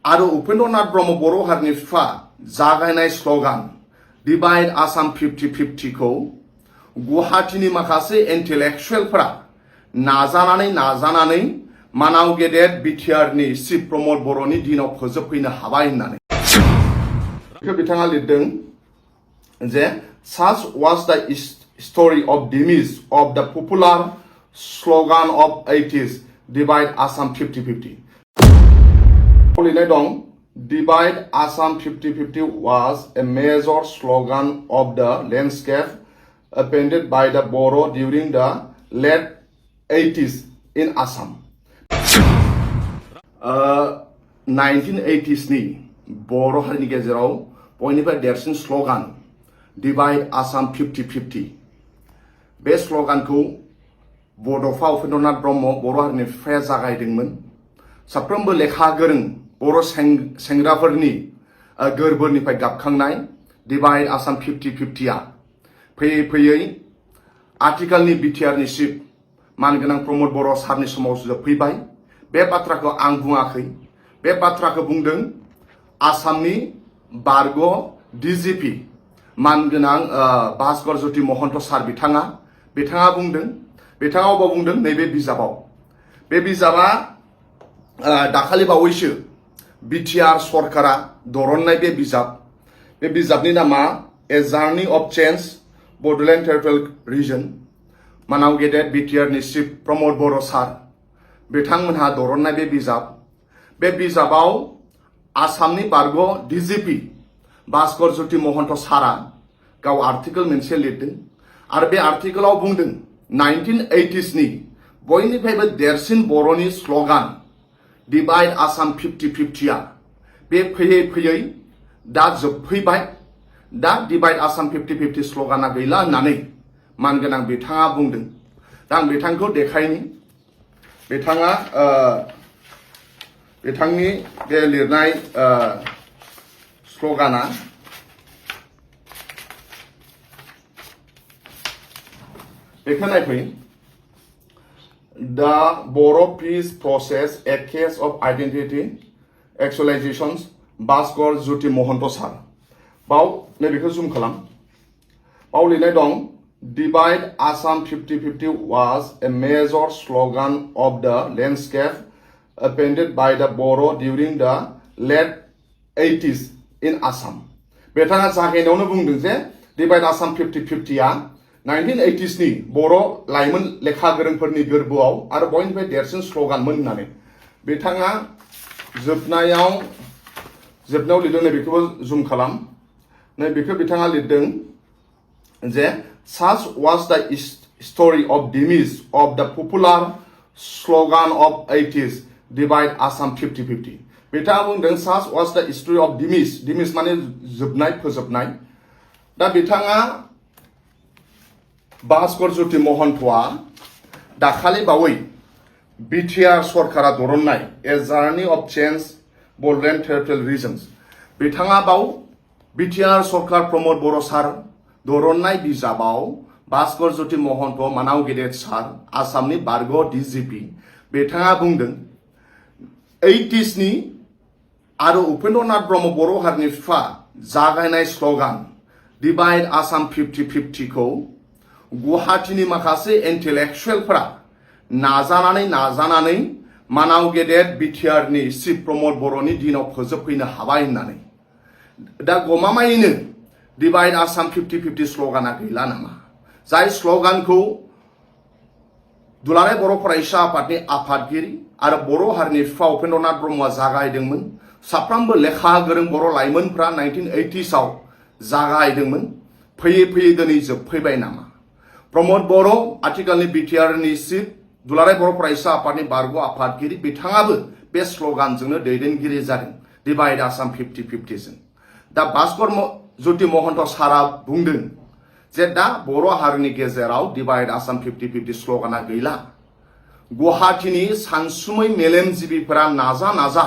आरो उपेन्द्रनाथ ब्रह्म बर' हारिनि बिफा जागायनाय स्ल'गान डिवाइड आसाम 50-50 खौ गुवाहाटीनि माखासे इन्टेलेक्सुवेलफोरा नाजानानै मानाव गेदेर बिटिआरनि चिफ प्रमद बर'नि दिनाव फोजोबफैनो हाबाय होननानै बिथाङा लिरदों जे such was the story of demise of the popular slogan of 80s divide Assam 50-50 लिरनाय दं divide Assam 50-50 was a major slogan of the landscape appended by the Boro during the late 80s in Assam 1980s नि बर' हारिनि गेजेराव बयनिफ्राय देरसिन slogan divide Assam 50-50 बे स्ल'गानखौ बड'फा उपेन्द्रनाथ ब्रह्म बर' हारिनि बिफाया जागायदोंमोन साफ्रोमबो लेखा गोरों बर' सेंग्राफोरनि गोरबोनिफ्राय गाबखांनाय डिवाइड आसाम 50-50 आ फैयै फैयै आथिखालनि बिटिआरनि चिफ मानगोनां प्रमद बर' सारनि समाव जोबफैबाय बे बाथ्राखौ आं बुङाखै बे बाथ्राखौ बुंदों आसामनि बारग' डिजिपि मानगोनां भास्कर ज्योति महन्त सार बिथाङा बुंदों बिथाङा अबाव बुंदों नैबे बिजाबाव बे बिजाबा दाखालि बावैसो बिटिआर सरकारा दरननाय बे बिजाबनि नामा a journey of change Bodoland territorial region मानाव गेदेर बिटिआरनि चिफ प्रमद बर' सार बिथांमोनहा दरननाय बे बिजाबाव आसामनि बारग' डिजिपि भास्कर ज्योति महन्त सारा गाव आर्टिकेल मोनसे लिरदों आरो बे आर्टिकेलाव बुंदों 1980s नि बयनिफ्रायबो देरसिन बर'नि स्ल'गान डिवाइड आसाम 50-50 आ बे फैयै फैयै दा जोबफैबाय दा डिवाइड आसाम 50-50 स्ल'गाना गैला होननानै मानगोनां बिथाङा बुंदों दा आं बिथांखौ देखायनि बिथाङा बिथांनि बे लिरनाय स्ल'गाना बेखौ नायफै The Boro Peace Process a Case of Identity Actualizations Bhaskar ज्योति महन्त सार बाव नैबेखौ जुम खालाम बाव लिरनाय दं Divide Assam 50-50 was a major slogan of the landscape appended by the Boro during the late 80s in Assam. बिथाङा जागायनायावनो बुंदों जे डिवाइड आसाम 50-50 आ 1980s नि बर' लाइमोन लेखा गोरोंफोरनि गोरबोआव आरो बयनिफ्राय देरसिन स्ल'गानमोन होननानै बिथाङा जोबनायाव लिरदों नैबेखौबो जुम खालाम नैबेखौ बिथाङा लिरदों जे such was the story of demise of the popular slogan of 80s divide Assam 50-50 बिथाङा बुंदों such was the story of demise माने जोबनाय फोजोबनाय दा बिथाङा भास्कर ज्योति महन्तआ दाखालि बावै बिटिआर सरकारा दरननाय a journey of change Bodoland territorial regions बिथाङा बाव बिटिआर सरकार प्रमद बर' सार दरननाय बिजाबाव भास्कर ज्योति महन्त मानाव गेदेर सार आसामनि बारग' डिजिपि बिथाङा बुंदों 80s नि आरो उपेन्द्रनाथ ब्रह्म बर' हारिनि बिफा जागायनाय स्ल'गान डिवाइड आसाम 50-50 खौ गुवाहाटीनि माखासे इन्टेलेक्सुवेलफोरा नाजानानै मानाव गेदेर बिटिआरनि चिफ प्रमद बर'नि दिनाव फोजोबफैनो हाबाय होननानै दा गमामायैनो डिवाइड आसाम 50-50 स्ल'गाना गैला नामा जाय स्ल'गानखौ दुलाराय बर' फरायसा आफादनि आफादगिरि आरो बर' हारिनि बिफा उपेन्द्रनाथ ब्रह्मआ जागायदोंमोन साफ्रोमबो लेखा गोरों बर' लाइमोनफ्रा 1980s आव जागायदोंमोन फैयै फैयै दिनै जोबफैबाय नामा प्रमद बर' आथिखालनि बिटिआरनि चिफ दुलाराय बर' फरायसा आफादनि बारग' आफादगिरि बिथाङाबो बे स्ल'गानजोंनो दैदेनगिरि जादों डिवाइड आसाम 50-50 जों दा भास्कर ज्योति महन्त सारा बुंदों जे दा बर' हारिनि गेजेराव डिवाइड आसाम 50-50 स्ल'गाना गैला गुवाहाटीनि सानसुमै मेलेमजिबिफोरा नाजा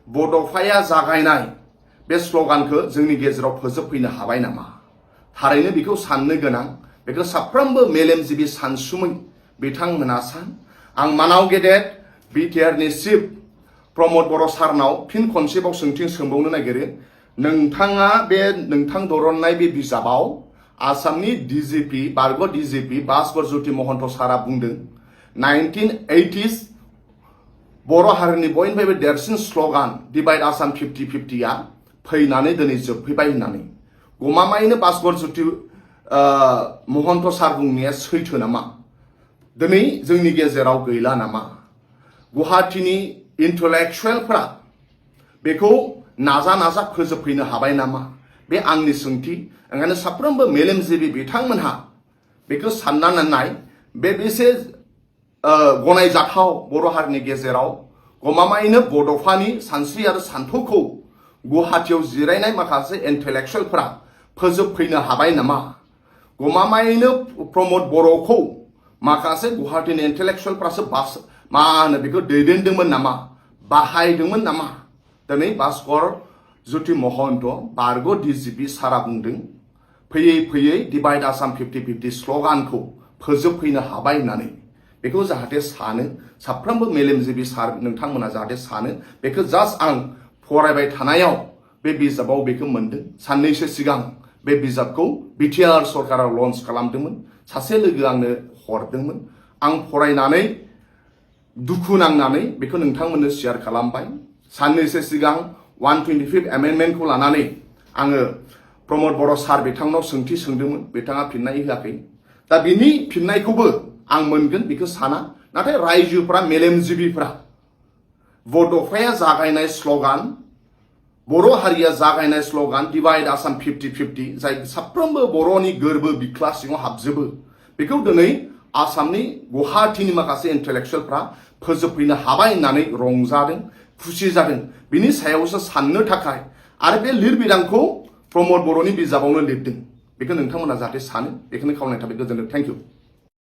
बड'फाया जागायनाय बे स्ल'गानखौ जोंनि गेजेराव फोजोबफैनो हाबाय नामा थारैनो बेखौ साननो गोनां बेखौ साफ्रोमबो मेलेमजिबि सानसुमै बिथांमोना सान आं मानाव गेदेर बिटिआरनि चिफ प्रमोद बर' सारनाव फिन खनसेबाव सोंथि सोंबावनो नागिरो नोंथाङा बे नोंथां दरननाय बे बिजाबाव आसामनि डिजिपि बारग' डिजिपि भास्कर ज्योति महन्त सारा बुंदों 1980s बर' हारिनि बयनिफ्रायबो देरसिन स्ल'गान डिवाइड आसाम 50-50 आ फैनानै दिनै जोबफैबाय होननानै गमामायैनो भास्कर ज्योति महन्त सार बुंनाया सैथो नामा दिनै जोंनि गेजेराव गैला नामा गुवाहाटीनि इन्टेलेक्चुवेलफोरा बेखौ नाजा फोजोबफैनो हाबाय नामा बे आंनि सोंथि ओंखायनो साफ्रोमबो मेलेमजिबि बिथांमोनहा बेखौ साननानै नाय बे बेसे गनायजाथाव बर' हारिनि गेजेराव गमामायैनो बड'फानि सानस्रि आरो सान्थौखौ गुवाहाटीयाव जिरायनाय माखासे इन्टेलेक्चुवेलफोरा फोजोबफैनो हाबाय नामा गमामायैनो प्रमोद बर'खौ माखासे गुवाहाटीनि इन्टेलेक्चुवेलफ्रासो मा होनो बेखौ दैदेनदोंमोन नामा बाहायदोंमोन नामा दिनै भास्कर ज्योति महन्त बारग' डिजिपि सारा बुंदों फैयै फैयै डिवाइड आसाम 50-50 स्ल'गानखौ फोजोबफैनो हाबाय होननानै बेखौ जाहाथे सानो साफ्रोमबो मेलेमजिबि सार नोंथांमोना जाहाथे सानो बेखौ जास्ट आं फरायबाय थानायाव बे बिजाबाव बेखौ मोनदों साननैसो सिगां बे बिजाबखौ बिटिआर सरकारा लन्च खालामदोंमोन सासे लोगो आंनो हरदोंमोन आं फरायनानै दुखु नांनानै बेखौ नोंथांमोननो शेयार खालामबाय साननैसो सिगां 125th एमेन्डमेन्टखौ लानानै आङो प्रमोद बर' सार बिथांनाव सोंथि सोंदोंमोन बिथाङा फिननाय होआखै दा बिनि फिननायखौबो आं मोनगोन बेखौ साना नाथाय रायजोफ्रा मेलेमजिबिफ्रा बड'फाया जागायनाय स्ल'गान बर' हारिया जागायनाय स्ल'गान डिवाइड आसाम 50-50 जाय साफ्रोमबो बर'नि गोरबो बिख्ला सिङाव हाबजोबो बेखौ दिनै आसामनि गुवाहाटीनि माखासे इन्टेलेक्चुवेलफ्रा फोजोबफैनो हाबाय होननानै रंजादों खुसि जादों बिनि सायावसो साननो थाखाय आरो बे लिरबिदांखौ प्रमोद बर'नि बिजाबावनो लिरदों बेखौ नोंथांमोना जाहाथे सानो बेखौनो खावलायनाय थाबाय गोजोनथों थेंक इउ